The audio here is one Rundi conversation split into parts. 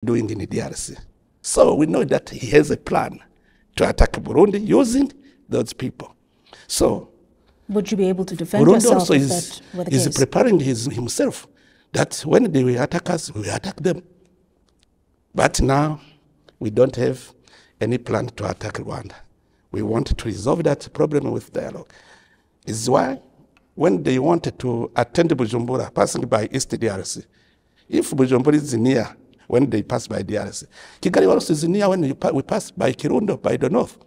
Doing in the DRC. So we know that he has a plan to attack Burundi using those people. So would you be able to defend Burundi yourself also if is, that were the is case? Preparing himself that when they will attack us, we will attack them. But now we don't have any plan to attack Rwanda. We want to resolve that problem with dialogue. Is why when they wanted to attend Bujumbura, passing by East DRC, if Bujumbura is near when they pass by DRC, Kigali also is near when we pass by Kirundo, by the north.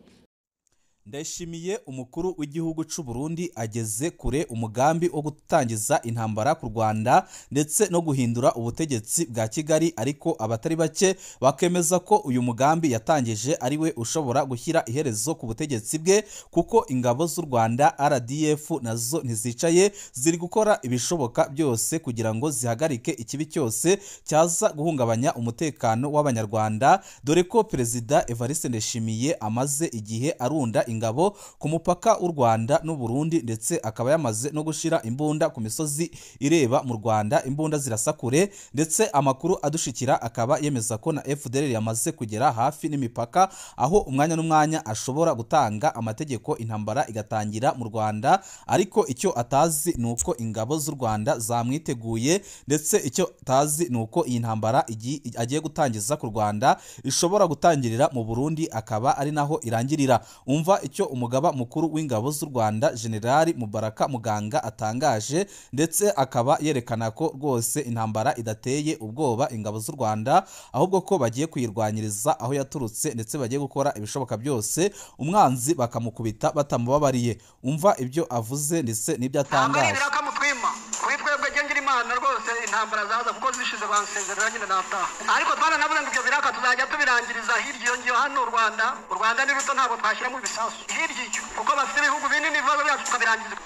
Ndayishimiye umukuru w'igihugu cy'u Burundi ageze kure umugambi wo gutangiza intambara ku Rwanda ndetse no guhindura ubutegetsi bwa Kigali, ariko abatari bake bakemeza ko uyu mugambi yatangije ari we ushobora gushyira iherezo ku butegetsi bwe, kuko ingabo z'u Rwanda RDF nazo ntizicaye, ziri gukora ibishoboka byose kugira ngo zihagarike ikibi cyose cyaza guhungabanya umutekano w'Abanyarwanda, dore ko Perezida Evariste Ndayishimiye amaze igihe arunda ingabo ku mupaka w'u Rwanda n'u Burundi, ndetse akaba yamaze no gushira imbunda ku misozi ireba mu Rwanda, imbunda zirasakure, ndetse amakuru adushikira akaba yemeza ko na FDLR yamaze kugera hafi n'imipaka, aho umwanya n'umwanya ashobora gutanga amategeko intambara igatangira mu Rwanda. Ariko icyo atazi ni uko ingabo z'u Rwanda zamwiteguye, ndetse icyo atazi ni uko iyi ntambara agiye gutangiza ku Rwanda ishobora gutangirira mu Burundi akaba ari naho irangirira. Umva icyo umugaba mukuru w'ingabo z'u Rwanda General Mubaraka Muganga atangaje, ndetse akaba yerekana ko rwose intambara idateye ubwoba ingabo z'u Rwanda, ahubwo ko bagiye kuyirwanyiriza aho yaturutse, ndetse bagiye gukora ibishoboka byose umwanzi bakamukubita batamubabariye. Umva ibyo avuze ndetse n'ibyo atangaje. Kuri twebwe ngira Imana rwose intambara zaza kuko zishize bansezerera nyine nataha, ariko twaranavuze ngo ibyo biraka tuzajya tubirangiriza hirya iyo ngiyo. Hano u Rwanda ni ruto, ntabwo twashyiramo ibisasu hirya icyo, kuko bafite ibihugu binini, ibibazo byacu tukabirangiza.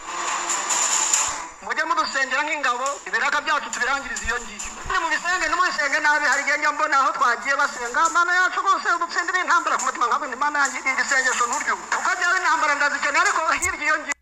Mujye mudusengera nk'ingabo, ibiraka byacu tubirangiriza iyo ngiyo. Ni mu bisenge, ntimubisenge nabi. Hari igihe njya mbona aho twagiye basenga "Mana yacu rwose dutsindire intambara", ku mutima nkabona Imana yanjye iri sengesho nturyumve, kuko byaba intambara ndazikeneye ariko hirya iyo ngiyo.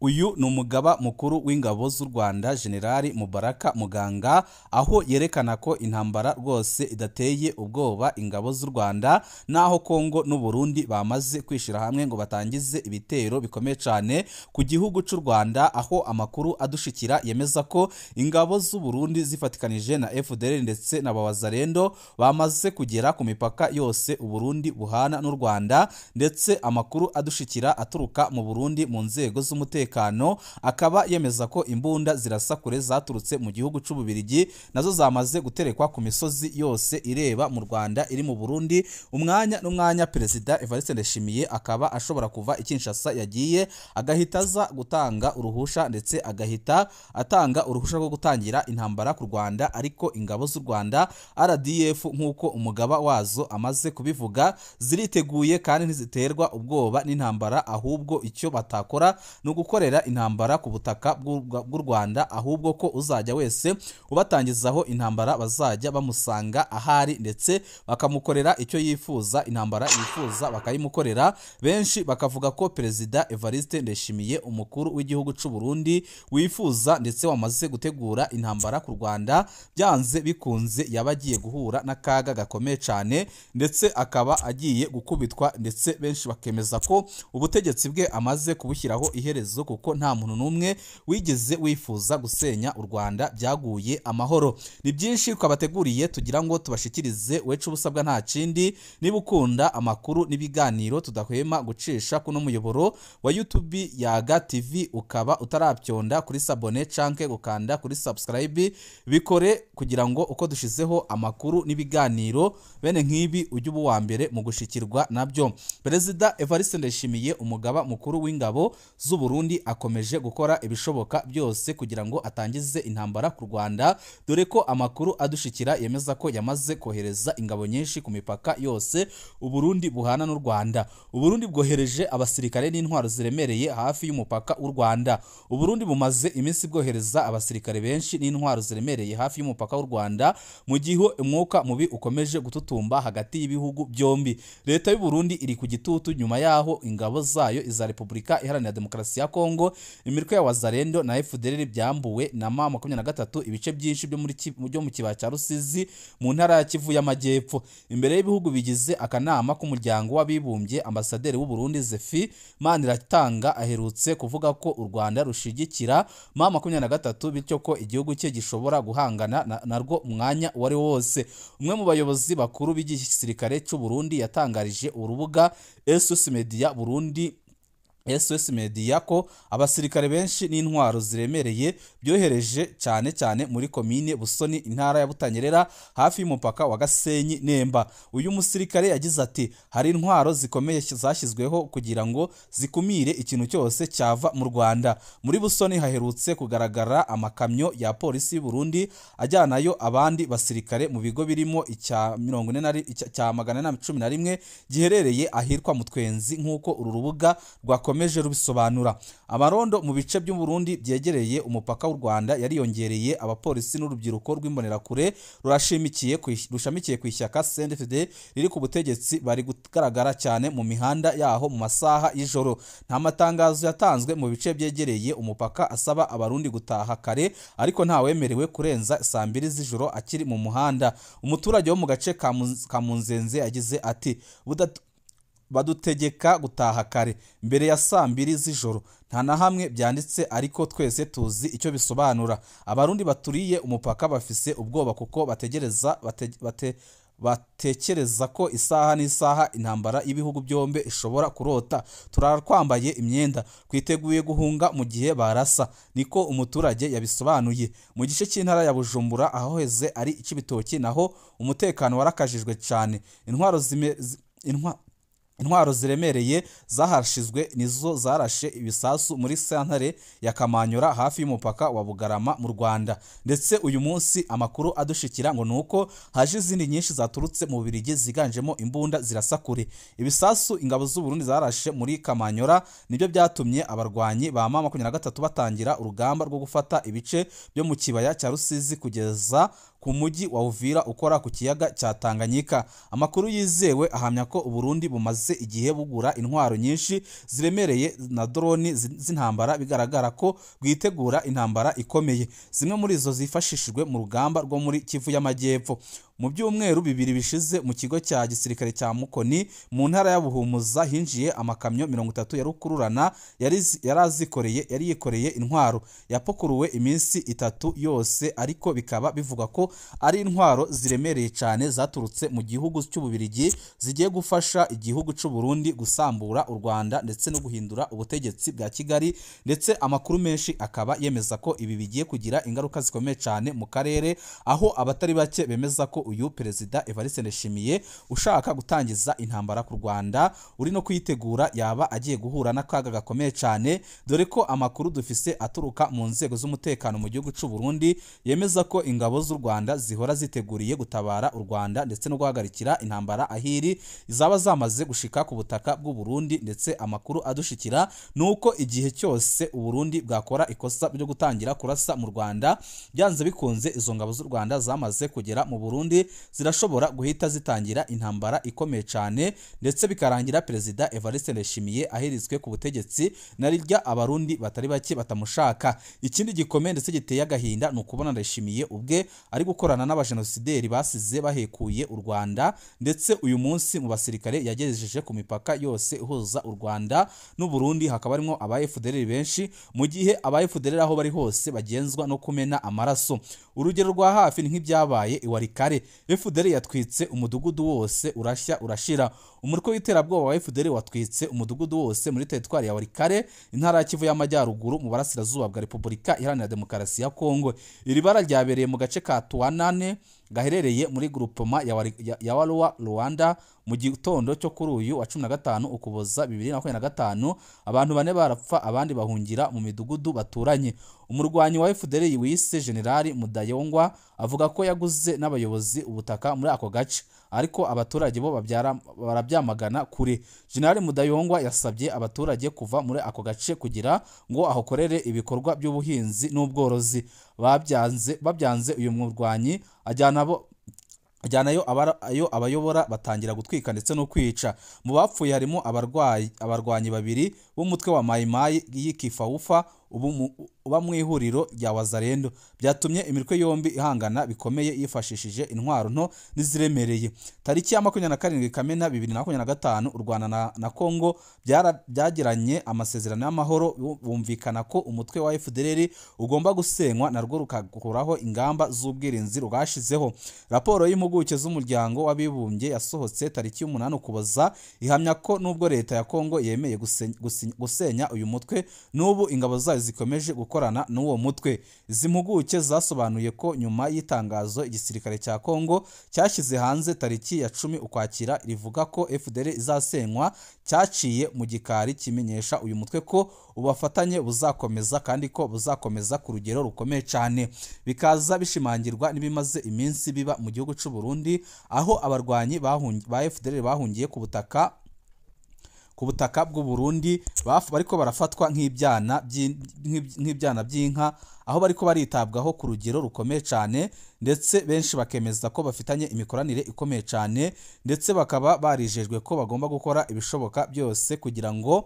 Uyu ni umugaba mukuru w'ingabo z'u Rwanda General Mubaraka Muganga, aho yerekana ko intambara rwose idateye ubwoba ingabo z'u Rwanda, naho Kongo n'u Burundi bamaze kwishira hamwe ngo batangize ibitero bikomeye cyane ku gihugu cy'u Rwanda, aho amakuru adushikira yemeza ko ingabo z'u Burundi zifatikanije na FDLR ndetse na Bawazarendo bamaze kugera ku mipaka yose u Burundi buhana n'u Rwanda. Ndetse amakuru adushikira aturuka mu Burundi mu nzego z'umutekano akaba yemeza ko imbunda zirasa kure zaturutse mu gihugu cy'Ububirigi nazo zamaze guterekwa ku misozi yose ireba mu Rwanda iri mu Burundi. Umwanya n'umwanya Perezida Evariste Ndayishimiye akaba ashobora kuva i Kinshasa yagiye agahita aza gutanga uruhusha, ndetse agahita atanga uruhusha rwo gutangira intambara ku Rwanda. Ariko ingabo z'u Rwanda RDF, nk'uko umugaba wazo amaze kubivuga, ziriteguye kandi ntiziterwa ubwoba n'intambara, ahubwo icyo batakora ni ugukorera intambara ku butaka bw'u Rwanda, ahubwo ko uzajya wese ubatangizaho intambara bazajya bamusanga ahari ndetse bakamukorera icyo yifuza, intambara yifuza bakayimukorera. Benshi bakavuga ko Perezida Evariste Ndayishimiye, umukuru w'igihugu cy'u Burundi, wifuza ndetse wamaze gutegura intambara ku Rwanda, byanze bikunze yaba agiye guhura n'akaga gakomeye cyane, ndetse akaba agiye gukubitwa, ndetse benshi bakemeza ko ubutegetsi bwe amaze kubushyiraho iherezo, kuko nta muntu n'umwe wigeze wifuza gusenya u Rwanda byaguye amahoro. Ni byinshi twabateguriye tugira ngo tubashikirize. Wecu ubusabwa nta kindi, niba ukunda amakuru n'ibiganiro tudahwema gucisha kuno muyoboro wa YouTube Yaga TV, ukaba utarabyonda kuri s'abonner canke gukanda kuri subscribe, bikore kugira ngo uko dushizeho amakuru n'ibiganiro bene nk'ibi ujye uba uwa mbere mu gushikirwa nabyo. Perezida Evariste Ndayishimiye, umugaba mukuru w'ingabo z'u Burundi, akomeje gukora ibishoboka byose kugira ngo atangize intambara ku Rwanda, dore ko amakuru adushikira yemeza ko yamaze kohereza ingabo nyinshi ku mipaka yose u Burundi buhana n'u Rwanda. U Burundi bwohereje abasirikare n'intwaro ziremereye hafi y'umupaka w'u Rwanda. U Burundi bumaze iminsi bwohereza abasirikare benshi n'intwaro ziremereye hafi y'umupaka w'u Rwanda, mu gihe umwuka mubi ukomeje gututumba hagati y'ibihugu byombi. Leta y'u Burundi iri ku gitutu nyuma yaho ingabo zayo iza Repubulika Iharanira Demokarasi ya Kongo Kongo, imitwe ya Wazalendo na FDLR byambuwe na M23 ibice byinshi byo mu kibaya cya Rusizi mu ntara ya Kivu y'Amajyepfo. Imbere y'ibihugu bigize akanama k'umuryango w'abibumbye, ambasaderi w'u Burundi Zefi Maniratanga aherutse kuvuga ko u Rwanda rushigikira M23, bityo ko igihugu cye gishobora guhangana narwo umwanya uwari wose. Umwe mu bayobozi bakuru b'igisirikare cy'u Burundi yatangarije urubuga SOS Media Burundi SOS Media ko abasirikare benshi n'intwaro ziremereye byohereje cyane cyane muri komine Busoni, intara ya Butanyerera, hafi y'umupaka wa Gasenyi Nemba. Uyu musirikare yagize ati: hari intwaro zikomeye zashyizweho kugira ngo zikumire ikintu cyose cyava mu Rwanda. Muri Busoni haherutse kugaragara amakamyo ya polisi y'u Burundi ajyanayo abandi basirikare mu bigo birimo icya 411 giherereye ahirwa Mutwenzi, nk'uko uru rubuga rwakomeje rubisobanura. Amarondo mu bice by'u Burundi byegereye umupaka w'u Rwanda yariyongereye, abapolisi n'urubyiruko rw'imbonerakure rushamikiye ku ishyaka CNDD-FDD riri ku butegetsi bari kugaragara cyane mu mihanda yaho mu masaha y'ijoro. Nta matangazo yatanzwe mu bice byegereye umupaka asaba abarundi gutaha kare, ariko nta wemerewe kurenza saa 2 z'ijoro akiri mu muhanda. Umuturage wo mu gace ka Munzenze yagize ati: badutegeka gutaha kare mbere ya saa 2 z'ijoro, nta na hamwe byanditse ariko twese tuzi icyo bisobanura. Abarundi baturiye umupaka bafise ubwoba kuko batekereza ko isaha n'isaha intambara y'ibihugu byombi ishobora kurota. Turakwambaye imyenda, twiteguye guhunga mu gihe barasa, niko umuturage yabisobanuye. Mu gice cy'intara ya Bujumbura ahoheze ari Cibitoki naho umutekano warakajijwe cyane. Intwaro ziremereye zahashizwe nizo zarashe ibisasu muri santare ya Kamanyora hafi y'umupaka wa Bugarama mu Rwanda. Ndetse uyu munsi amakuru adushikira ngo nuko haje izindi nyinshi zaturutse mu Bubiligi ziganjemo imbunda zirasakure. Ibisasu ingabo z'u Burundi zarashe muri Kamanyora nibyo byatumye abarwanyi ba M23 batangira urugamba rwo gufata ibice byo mu kibaya cya Rusizi kugeza ku mujyi wa Uvira ukora ku kiyaga cya Tanganyika. Amakuru yizewe ahamya ko Burundi bumaze igihe bugura intwaro nyinshi ziremereye na drone z'intambara, bigaragara ko bwitegura intambara ikomeye. Zimwe muri izo zifashishijwe mu rugamba rwo muri Kivu y'Amajyepfo. Mu byumweru bibiri bishize mu kigo cya gisirikare cya Mukoni mu ntara ya Buhumuza hinjiye amakamyo 30 ya rukururana yari yikoreye intwaro yapokuruwe iminsi 3 yose, ariko bikaba bivugwa ko ari intwaro ziremereye cyane zaturutse mu gihugu cy'Ububirigi zigiye gufasha igihugu cy'u Burundi gusambura u Rwanda ndetse no guhindura ubutegetsi bwa Kigali. Ndetse amakuru menshi akaba yemeza ko ibi bigiye kugira ingaruka zikomeye cyane mu karere, aho abatari bake bemeza ko uyu Perezida Evariste Ndayishimiye ushaka gutangiza intambara ku Rwanda uri no kuyitegura yaba agiye guhura n'akaga gakomeye cyane, dore ko amakuru dufise aturuka mu nzego z'umutekano mu gihugu cy'u Burundi yemeza ko ingabo z'u Rwanda zihora ziteguriye gutabara u Rwanda ndetse no guhagarikira intambara ahiri zaba zamaze gushika ku butaka bw'u Burundi. Ndetse amakuru adushikira nuko igihe cyose u Burundi bwakora ikosa ryo gutangira kurasa mu Rwanda, byanze bikunze izo ngabo z'u Rwanda zamaze kugera mu Burundi zirashobora guhita zitangira intambara ikomeye cyane, ndetse bikarangira Perezida Evariste Ndayishimiye ahirizwe ku butegetsi na rirya abarundi batari bake batamushaka. Ikindi gikomeye ndetse giteye agahinda ni ukubona Ndayishimiye ubwe ari gukorana n'abajenosideri basize bahekuye u Rwanda, ndetse uyu munsi mu basirikare yagejeje ku mipaka yose ihuza u Rwanda n'u Burundi hakaba harimo aba FDLR benshi, mu gihe aba FDLR aho bari hose bagenzwa no kumena amaraso. Urugero rwa hafi ni nk'ibyabaye i Warikare. FDLR yatwitse umudugudu wose urashya urashira. Umutwe w'iterabwoba wa FDLR watwitse umudugudu wose muri teritwari ya Warikare, intara ya Kivu y'Amajyaruguru mu burasirazuba bwa Repubulika Iharanira Demokarasi ya Kongo. Iri bara ryabereye mu gace ka Tuanane gaherereye muri groupement ya Walua Rwanda mu gitondo cyo kuri uyu wa 15 Ukuboza 2025. Abantu bane barapfa abandi bahungira mu midugudu baturanye. Umurwanyi wa FDLR wise General Mudayongwa avuga ko yaguze n'abayobozi ubutaka muri ako gace, ariko abaturage bo barabyamagana kure. General Mudayongwa yasabye abaturage kuva muri ako gace kugira ngo ahokorere ibikorwa by'ubuhinzi n'ubworozi. Babyanze uyu murwanyi ajyanayo abayobora batangira gutwika ndetse no kwica. Mu bapfuye harimo abarwanyi babiri b'umutwe wa Mai Mai y'Ikifawufa uba mu ihuriro rya Wazalendo. Byatumye imitwe yombi ihangana bikomeye yifashishije intwaro nto n'iziremereye. Tariki ya 27 Kamena 2025 u Rwanda na Kongo byagiranye amasezerano y'amahoro, bumvikana ko umutwe wa FDLR ugomba gusenywa narwo rukakuraho ingamba z'ubwirinzi rwashizeho. Raporo y'impuguke z'umuryango w'abibumbye yasohotse tariki 8 Ukuboza ihamya ko nubwo leta ya Kongo yemeye gusenya uyu mutwe, n'ubu ingabo zayo zikomeje gukorana n'uwo mutwe. Izi mpuguke zasobanuye ko nyuma y'itangazo igisirikare cya Kongo cyashyize hanze tariki ya 10 Ukwakira rivuga ko FDLR izasenywa, cyaciye mu gikari kimenyesha uyu mutwe ko ubufatanye buzakomeza kandi ko buzakomeza ku rugero rukomeye cyane. Bikaza bishimangirwa n'ibimaze iminsi biba mu gihugu cy'u Burundi, aho abarwanyi ba FDLR bahungiye ku butaka bw'u Burundi bariko barafatwa nk'ibyana by'inka, aho bariko baritabwaho ku rugero rukomeye cyane, ndetse benshi bakemeza ko bafitanye imikoranire ikomeye cyane, ndetse bakaba barijejwe ko bagomba gukora ibishoboka byose kugira ngo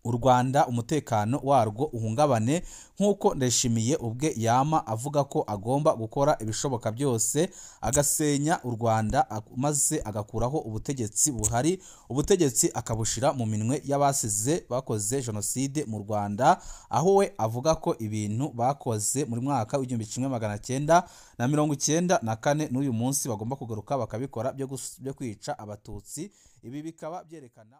u Rwanda umutekano warwo uhungabane, nk'uko Ndayishimiye ubwe yama avuga ko agomba gukora ibishoboka byose agasenya u Rwanda maze agakuraho ubutegetsi buhari, ubutegetsi akabushira mu minwe y'abasize bakoze jenoside mu Rwanda, aho we avuga ko ibintu bakoze muri mwaka w'1994 n'uyu munsi bagomba kugaruka bakabikora byo kwica abatutsi. Ibi bikaba byerekana